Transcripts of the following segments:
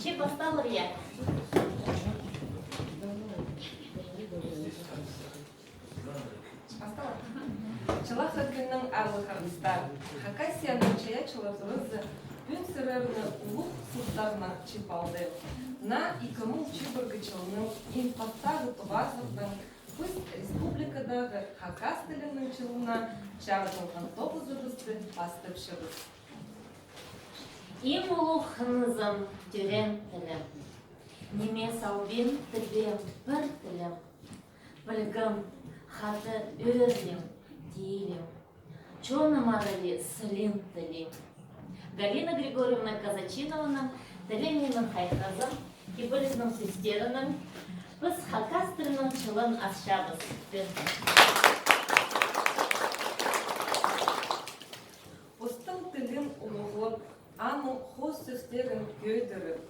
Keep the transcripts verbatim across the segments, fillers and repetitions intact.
Че пасталар, я. Пасталар. Чылахха кӱннең, аарлығ арғыстар! Хакасияның чайаачылар туразы пӱӱн сірерні улуғ сыртарына чыып алды. Наа ікі муң чибіргі чылның иң пастағы тоғазығдаң піс республикадағы хакас тілінің чылына чарыдылған тоғызыбысты пастапчабыс. Иң улуғ хынызым — тӧреен тілім. Ниме салбин тірбеем пір тілім. Пілгем, хада ӧрінем, тилім. Чоным аралии сілиң тілиң. Галина Григорьевна Казачинованың «Тілім — минің хайхазым» кибелізінің сӧстерінең піс хакас тілінің чылын асчабыс. Постың тілін улуғлап, аның хоос сӧстерін кӧдіріп,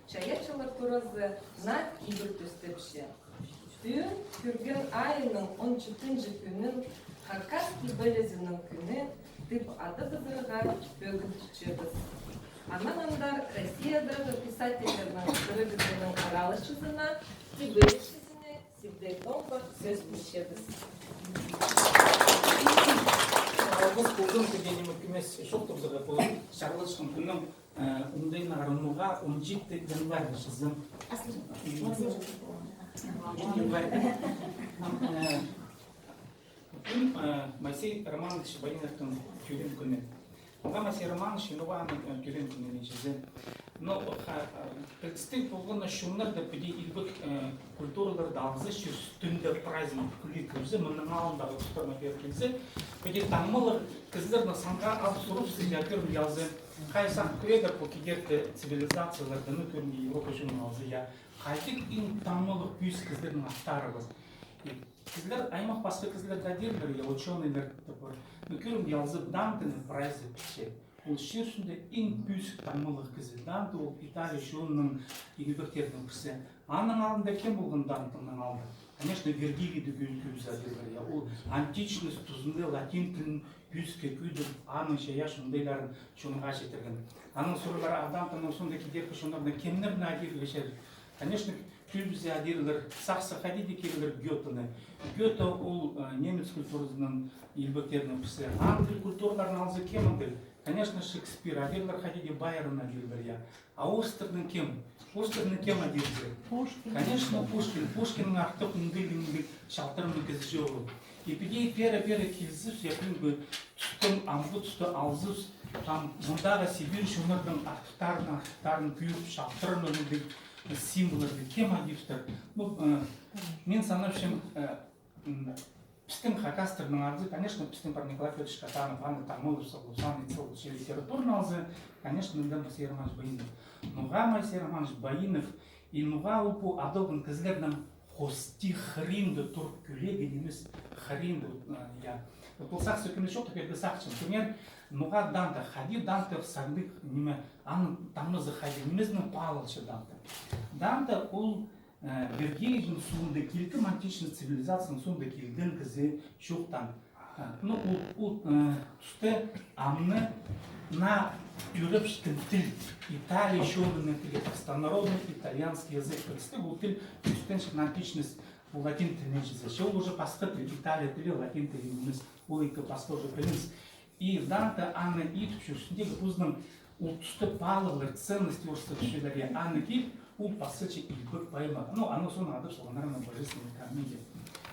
чайаачылар туразы наа кибір тӧстепче. Пӱӱн кӱрген айының он читінҷі кӱнін Хакас кибелізінің кӱні тіп адабызарға пӧгінчебіс. Анаң андар Россиядағы писательлернің пірігізінің араласчызына, кибелісчізіне Сибдей Томға сӧс пирчебіс. Алғыс ползын, кӧп ниме кӧмес чоохтабызарға пу чарылысхан кӱннің, э, оңдайына. Ноға он читі январь чазым. Январь. Ам, э, пӱӱн, э, Моисей Романович Баиновтың тӧреен кӱні. Ноға Моисей Романович, ноға аның, э, тӧреен кӱні чізе. Но, ха-, э, пілдістіг полған на, чоннарда піди илбек, э, культураларда алза, чир ӱстӱнде праздник кӱлӱкӱзі, мының алнындағы тустарны пеер килзе, піди таңмалығ кізілерні санға алып сурыбысча, я, кӧрімге алза, хайзы ам кӧдір пу кидеркі цивилизацияларда, ну, кӧрімге Европа чонын алза, я, хайдағ иң таңмалығ пӧзік кізілернің аттары пар. И кізілер, аймах пасха кізілер дее адирлар, я, учёныйлар даа пар. Ну, кӧрімге алза, Дантенің прайзы пілче. Ол чир ӱстӱнде иң пӧзік таңмалығ кізі. Данте ол Италия чонының илбектерінің пірсі. Аның алнында кем полған Дантенің алнында? Конечно, Вергилийді кӧ-, кӧбізі адирлар, я. Ол античность тузында латин тілін пӧзікке кӧдіріп, аның чайаачы оңдайларын чонға читірген. Аның сурығлары, а Дантенің соонда кидеркі чоннарны кемнерні адирлар? Конечно, кӧбізі адирлар, сағысха хайди дее кирлер Гётені. Гёте ол, э, немец культуразының илбектерінің пірсі. Англия культураларын алза, кем андағ? Конечно, Шекспир, адирлар хайди дее, Байрон адирлар, я. А орыстарның кем? Орыстарның кем адирза? Пушкин. Конечно, Пушкин. Пушкиннең артых оңдайлығ, оңдайлығ чалтырымлығ кізі чоғыл. И піди пеер-пеер килзебіс, я, пӱӱнгі тустың, амғы тусты алзабыс, там, мындағы Сибирь чоннарының артыхтарын, артыхтарын кӧріп, чалтырымлығ символларны кем адирза? Ну, э, мин санапчам, э, м, пістің хакастарның аразы, конечно, пістің пар Николай Фёдорович Катанов, аны таңмалап салып, аны ит салып, че литератураны алза, конечно, мында Моисей Романович Баинов. Ноға Моисей Романович Баинов, и ноға ол пу адалған кізілернің хости хыринда турып кӧлеен нимес, хыринда, э, я. Вот ол сағыс кӧмес чоохтап пирерге сағынчам. Пример, ноға Данте, хайди Данте сағынды, ниме, аның таңмазы хайди, нимезінең паалалча Данте? Данте ол, э, Вергилийдің соонда килген, античный цивилизацияның соонда килген кізі чоохтаан. Э, ну, ол, ол, э, туста амды наа тӧрепчеткен тіл, Италия чонының тілі, простонародный итальянский язык. Пілдістіг, ол тіл кӧстенчеткен античность, ол латин тілінең чізе. Че ол уже пасха тіл, Италия тілі латин тілі нимес, ол ікі пасха уже пілініс. И Данте аны ит чӧрчеткен, позының ол туста паалығлар, ценности орыстап тіпчелер, я, аны кил, ол пасча илбек поэма. Ну, аның соонда адап салғаннар аны божественная комедия.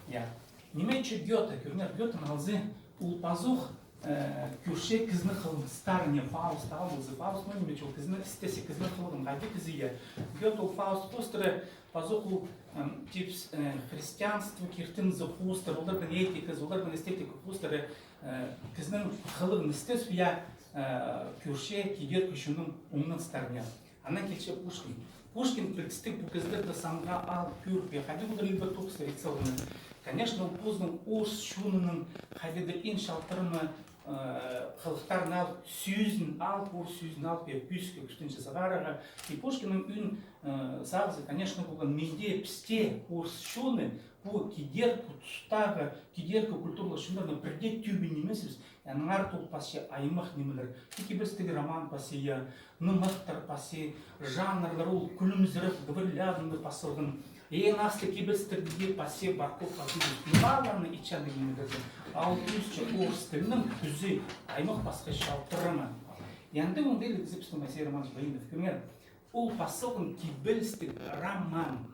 Я. Ниме итче Гёте, кӧріңер, Гётені алза, ол пазох, э, кӧрче кізінің хылыстарын, я, Фауст алза, Фауст, ну, ниме итче, ол кізінің істезі, кізінің хылығын, хайди кізі, я. Гёте ол Фауст хоостыра, пазох ол, м, типс, э, христианство киртінізі хоостыра, оларның этиказы, оларның эстетика хоостыра, э, кізінің хылығын істес, я, э, кӧрче кидеркі чонның оңнаныстарын, я. Анаң килче Пушкин. Пушкин пілдістіг, пу кізілерні санға алып кӧріп, я, хайди олар илбек тоғыстар ит салғаннар. Конечно, ол позының орыс чонының хайди-да иң чалтырымы э, хылыхтарын алып, сӧзін алып, орыс сӧзін алып, я, пӧзік кӱстенче сығарарға. И Пушкиннің ӧӧн, э, сағызы, конечно, полған, мин дее, пісте, орыс чоны, пу кидеркі тустағы, кидеркі культуралығ чоннарның пірдее тӧбі нимезібіс. Аннаңар ол пасча аймах нимелер. Кибелістіг роман пасча, я, нымахтар пасча, жанрлар, ол кӱлімзіреп, говерлядында пас салған. Иң аслы кибелістігде пасча Барков пасча. Нымахтарны итчең нимелерге. Ол тӱсче орыс тілінің кӱзі, аймах пасха чалтырымы. Анда оңдайлығ кізі пістің Моисей Романович Баинов. Кӧріңер, ол пас салған кибелістіг роман.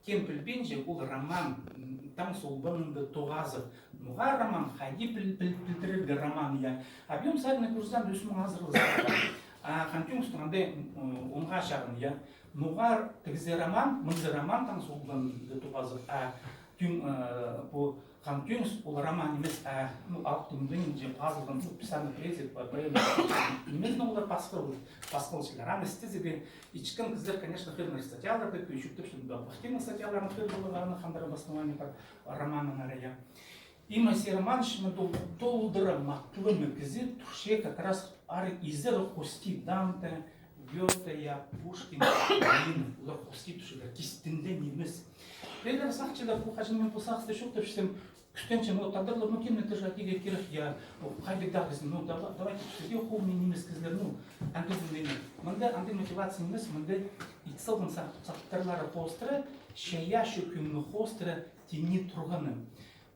Кем пілбинче, ол роман, м, Таң солбанында тоғазығ. Ноға роман, хайди піл-, піл-, пілдірерге роман, я. Объём саринаң кӧрзең, ӱс муң азыра сағыс. А Хан Тӧңістің анда, м, онға чағын, я. Ноға тігізі роман, мынзы роман Таң солбанында тоғазығ, а Тӧң-, э, пу Хан Тӧңіс ол роман нимес, а, ну, алыптың мындағ пазылған, ну, писанный поэзия, по-, поэма. Нимес, ну, олар пасха, пасха чіли. Аны істезерге итчеткен кізілер, конечно, хығырчатхан статьяларны, кӧп чуртапчатхан, активный статьяларны хығырып аларға, аны хандыр обоснование пар романның арая. И Моисей Романович мында тол-, толдыра матлы кізі турча как раз ары изері хости Данте, Гёте, я, Пушкин, Ленин, олар хости турчалар, кистінде нимес. Пілер сағынчалар, пу хаҷан мин пу сағыста чуртапчам, кӱстенчем, о, тадарлар, ну, кемнең тыжа тиге кирек, я, о, хайди даа кізі, ну, дава-, давайте, пістерге хомай нимес кізілер, ну, андағ ниме. Мында андағ мотивация нимес, мында ит салған са-, сағыттарлары хоостыра, чайаачы кӧңні хоостыра тиңнеп турғаны.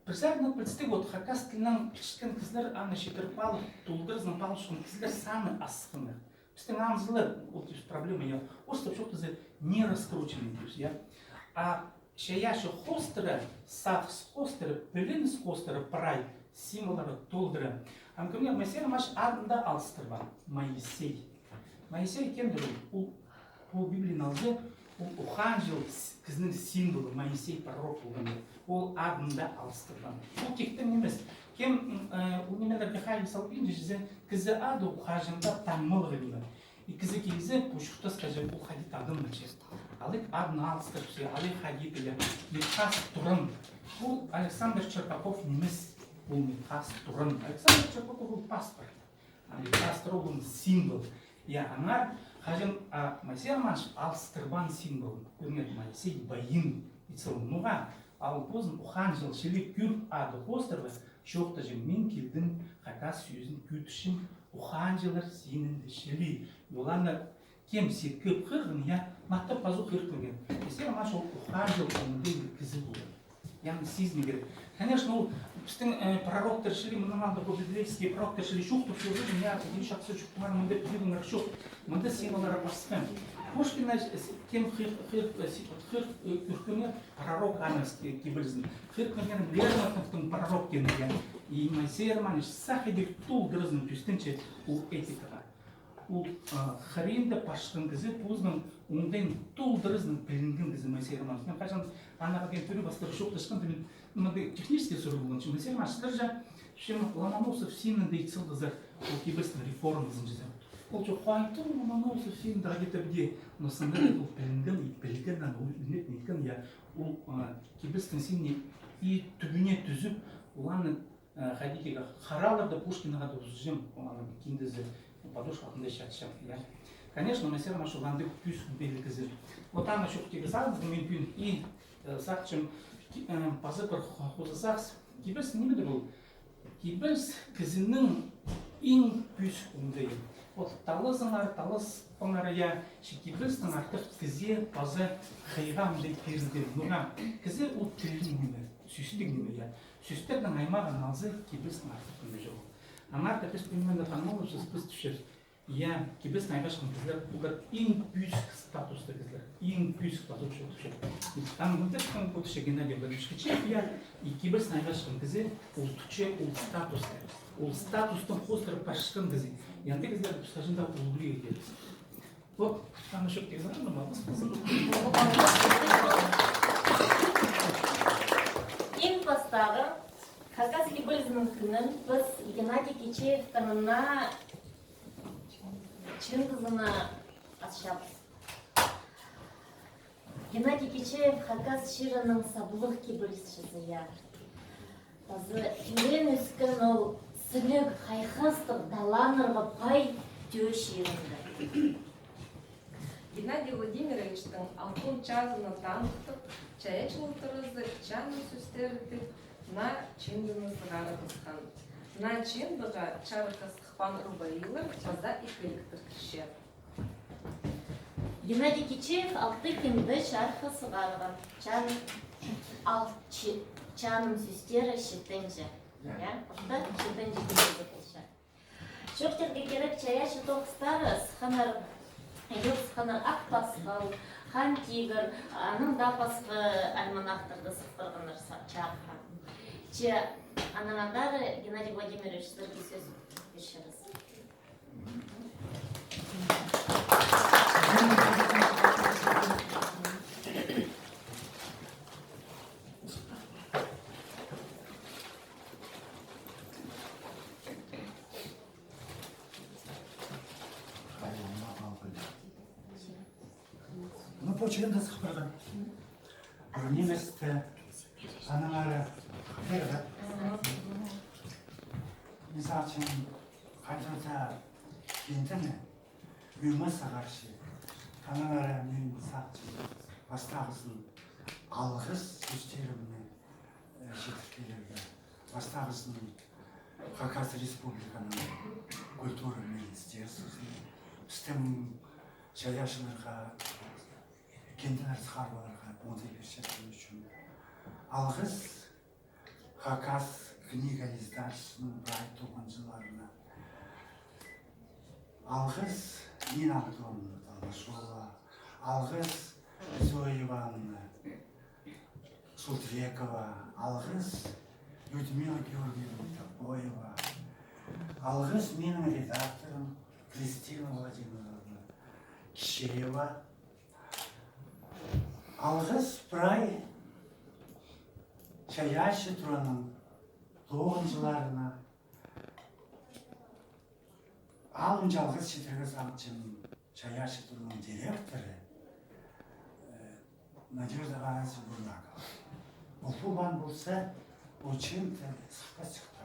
Пір саринаң пілдістіг, вот, хакас тілінең пілчеткен кізілер, аны читіріп алып, толдыразынаң палғалчатхан кізілер саны асхынах. Пістің анзылар, ол тіпче проблема, я, орыстап чоохтаза, не раскрученный тіпче, я. А чайаачы хоостыра, сағыс хоостыра, пілініс хоостыра прай символлары толдыра. Ам кӧріңер, Моисей Романович адын даа алыстырбаан. Моисей. Моисей кемдір ол? Ол, пу Библияны алза, ол ухаанҷыл с-, кізінің символы, Моисей пророк полған. Ол адын даа алыстырбаан. Ол тиктең нимес. Кем, м, э, ол нимелерге хайығ салбинча, чізе, кізі ады ол хаҷан даа таңмалығ ниме. И кізі килзе, пу чуртасха чізе, ол хайди тадылча. Алай адын алыстырча, алай хайди піле. Митхас Туран. Ол Александр Черпаков нимес. Ол Митхас Туран. Александр Черпаков ол паспорт. Ам пастырығ ол символ. Я, аннаңар хаҷан, а, Моисей Романович алыстырбаан символын. Кӧріңер, Моисей Баин ит салған. Ноға, ол позын ухаанҷыл чіли кӧп ады хоостыра, чоохтаҷаң, мин килдім, хакас сӧзін кӧдірчем, ухаанҷылар синінде чіли. Оларны кем сикіп хығырған, я, маттап пазох хығырған. Моисей Романович ол ухаанҷыл оңдайлығ кізі полған. Яғни сизінерге кирек. Конечно, ол пістің, э, пророктар чіли, мыннаң алды пу библейский пророктар чіли чоохтап чӧрген, я, пу чахсы чоохтаңар, мында пілдіңер чох. Мында символлар пасха. Пушкинні, э, с-, кем хығыр, хығыр, э, си-, хығыр, э, кӧргені пророк Аннас ки-, кибелізін. Хығыр кӧргені Лермонтовтың пророк теені, я. И Моисей Романович сах идӧк толдыразынаң тӧстенче ол этикаға. Ол, а, хыринда пасчатхан кізі, позының оңдайын толдыразынаң пілінген кізі Моисей Романович. Мин хаҷан аннаң кем пӱӱн пастыра чоохтасханда, мин, мында технический сурығ полған. Че Моисей Романович, сірер же, чем Ломоносов синінде ит салғазар ол кибелістің реформазын чізе. Ол чох, хайдағ Ломоносов синінде, хайди тіпче, но сынында ол пілінген, и пілген, аны ол ӱнетін иткен, я, ол, а, кибелістің синіне и тӱбіне тӱзіп, оларны Э, хайди тигі, хараларда Пушкинға даа узаҷаң, оларның киндезі, подушка алтында чатчаң, я. Конечно, Моисей Романович ол андағ пӧзік пілігліг кізі. Вот аны чоохтирға сағынчам мин пӱӱн и, э, сағынчам, ки-, э, паза пір хо-, хоза сағыс. Кибеліс ниме дее ол? Кибеліс кізінің иң пӧзік оңдайы. Вот талазыңар, таласпаңар, я, че кибелістің артых кізее паза хыйға оңдай пирілген. Ноға? Кізі ол тілліг ниме, сӧстіг ниме, я. Сӧстернің аймағын алза, кибелістің артых ниме чоғыл. Аннаңар даа піс пӱӱн мында таңмалапчабыс, піс тіпчебіс. Я, кибелістің айғасчатхан кізілер, олар иң пӧзік статуста кізілер, иң пӧзік статуста тіпче. Ам мында пістің кӧрче Геннадий Владимирович Кичеев, я, и кибелістің айғасчатхан кізі, ол тіпче, ол статуста. Ол статустаң хоостыра пасчатхан кізі. И андағ кізілерні піс хаҷан даа улуғлирға кирекпіс. Вот, аны чоохтирға сағынчам, алғыс ползын. Иң пастағы, хакас кибелізінің кӱнін піс Геннадий Кичеевтің наа чыындызына асчабыс. Геннадий Кичеев хакас чирінің саблығ кибелісчізі, я. Паза тӧреен-ӧскен ол Сіліг хайхастығ, талланарға пай тӧӧ чирінде. Геннадий Владимировичтің алтон чазына таныхтығ чайаачылығ туразы «Чааның сӧстері» тіп наа чыындыны сығарыбысхан. Наа чыындыға чарыхха сыхпаан рубаилар паза ікіліктер кірче. Геннадий Кичеев алты кемді чарыхха сығарған. Чан-, ал-, чи-, «Чааның сӧстері» читінҷі. Я, пуртаа читінҷі кемді полча. Чоохтирға кирек, чайаачы тоғыстары сыхханнар, ӧк сыхханнар «Ах пасхал», «Хан Тигір», анаң даа пасха альманахтарда сыхтырғаннар са-, чарыхха. Че, анаң андар, Геннадий Владимирович, сірерге сӧс пирчебіс. Ну, почему-то сыхпырған. Пір ниместі, анаң ары, хатирға. Мисал ӱчӱн, хайдағ-да кииндіні, ӧме сығарча. Анаң ары мин, мисал ӱчӱн, пастағызын алғыс сӧстерімні, э, читіріп килерге. Пастағызын Хакас Республиканың культура министерствозына, пістің чайаачыларға, киинділер сығарып аларға оңдай пирчеткені ӱчӱн. Алғыс Хакас книга издательствоның прай тоғынҷыларына. Алғыс Нина Антоновна Толмашова, алғыс Зоя Ивановна Султрекова, алғыс Людмила Георгиевна Топоева, алғыс минің редакторым Кристина Владимировна Кичеева, алғыс прай чайаачы тураның тоғынҷыларына. Алынҷа алғыс читірерге сағынчам чайаачы тураның директоры, э, Надежда Афанасьевна Бурнакова. Ол полбаан полза, ол чыынды сыхпас чыхты.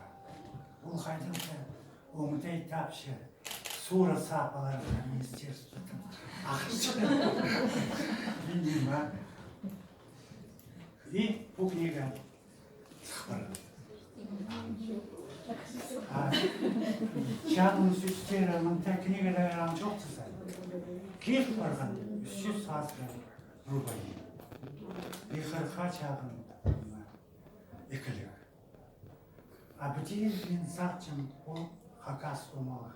Ол хайдағ-да оңдай тапча, сура сап аларға министерстводаң ахча. Мин ниме. И пу книга сыхпарған. А, «Чааның сӧстері» мында книгада ам чоохтаза. Киліп парған ӱс чӱс азыра рубаи. И хырыхха чағын ікілік. А піди мин сағынчам, ол хакас омалығ.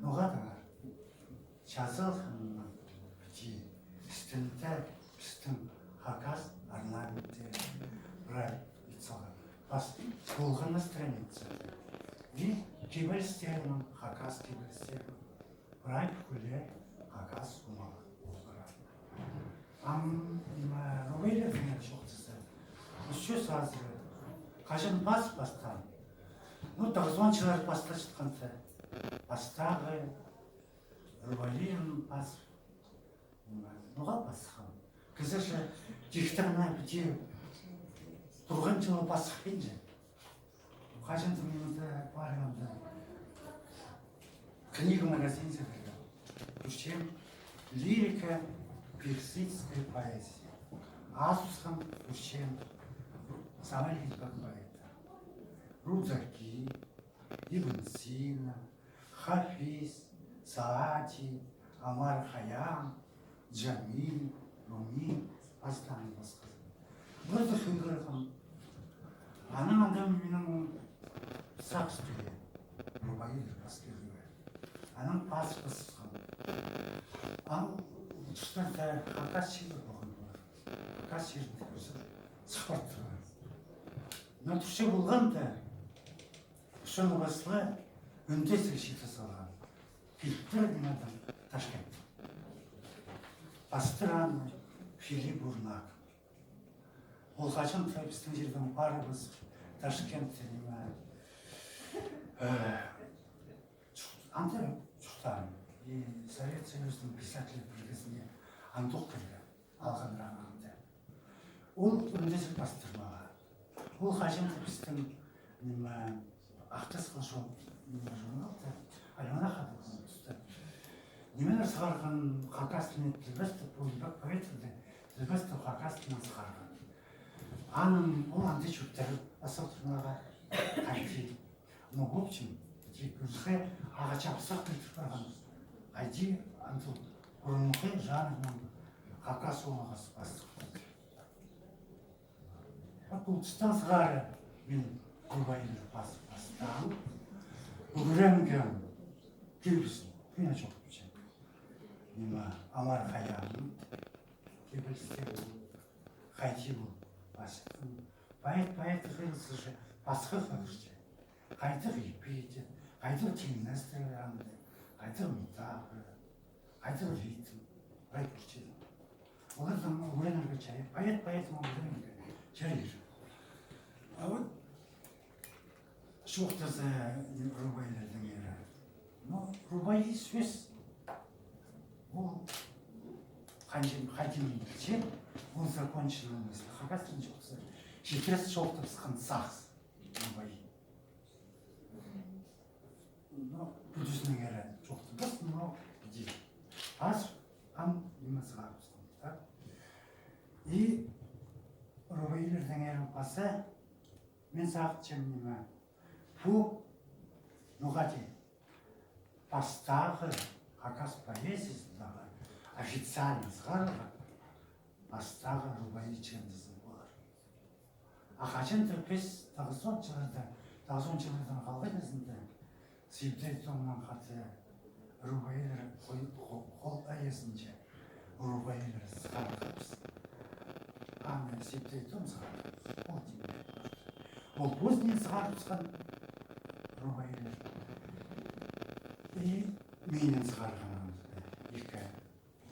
Ноға таңар? Чазылған піди істінде пістің хакас орнаменттері прай ит салған. Пас полған на страница. И кибелістернің, хакас кибелістернің прай пӱкӱле хакас омалығ. Ам, ниме, рубаилернең чоохтаза, ӱс чӱс азыра. Хаҷан пас пастаан? Ну, тоғызон чыллар пастап чатханда. Пастағы рубаилерін пас. Ноға пасхан? Кізі же дихтірні піди турған чылы пасханҷа. Хаҷан-да мин анда парғанда, книга магазинзер кіргем. Кӧрчем, «Лирика персидской поэзии». Азыбысхан кӧрчем саңай лирика поэттер. Рудзаки, Ибн Сина, Хафиз, Саади, Омар Хайям, Джамиль, Руми, паза тағын пасха. Пірдее хығырғам. Анаң анда минің сағыс тӱзе. Рубаилер пас килді. Анаң пас пасхан. Ам тустарда хакас чирі полған полар. Хакас чирінде кӧзі сыхпар турған. Но турча полғанда, Ӱчӱн пасха ӱндезіг читіре салған. Килтірген адам Ташкент. Пастырған Филипп Бурнаков. Ол хаҷан-да пістің чирдең парыбыс Ташкентте, ниме, э, чурт-, анда чуртаан. И Совет Союзының писатель пірігізіне андох кірген. Алған раманда. Ол ӱндезіг пастырмаға. Ол хаҷан-да пістің, ниме, Ах тасха шол, ниме, журналда, альманах адалған туста. Нимелер сығарған хакас тілінең, тілбестеп, пу ӧлбек поэттарны тілбестеп хакас тілінең сығарған. Анаң ол андағ чуртир, астығ турнирға хайди. Ну, в общем, тик ӱлгӱ ағаа чабысхах килтір парған. Хайди андағ пурунғы жанрнаң хакас оолағас пастығ. А пу тустаң сығара мин рубаилер пас-, пастаам. Ӱгренгем кибеліс, кӧні чоохтапчам. Ниме, Омар Хайямның кибелістері, хайди ол пастығ. Поэт, поэт хығырча, пасха хығырча. Хайдағ эпитет, хайдағ теңнестірер аны, хайдағ метафора, хайдағ ритм, прай пӱртӱс. Олардаң ӱгренерге чарир, поэт поэтнең ӱгренерге чарир. А вот чоохтаза, э, рубаилердеңер. Но рубаи сӧс, ол хайди, хайди мин пілчем, ол законченный мысль. Хакастың чоохтаза, читіре чоохтабысхан сағыс. Рубаи. Но пӱдізінеңер чоохтабас, но піди. Ас ам ниме сығарыбысхан, так? И рубаилердеңер паза мин сағынчам ниме. Пу, ну, хайди, пастағы хакас поэзиязындағы официально сығарылған пастағы рубаи чыындызы полар. А хаҷан-да піс тоғызон чылларда, тоғызон чыллардаң халғаныбызында Сибдей Томнаң хада рубаилер хол, хол, хол айазынҷа рубаилер сығарғабыс. Аны Сибдей Том сығарған. Ол тимей. Ол позынаң сығарыбысхан рубаилер. И минің сығарған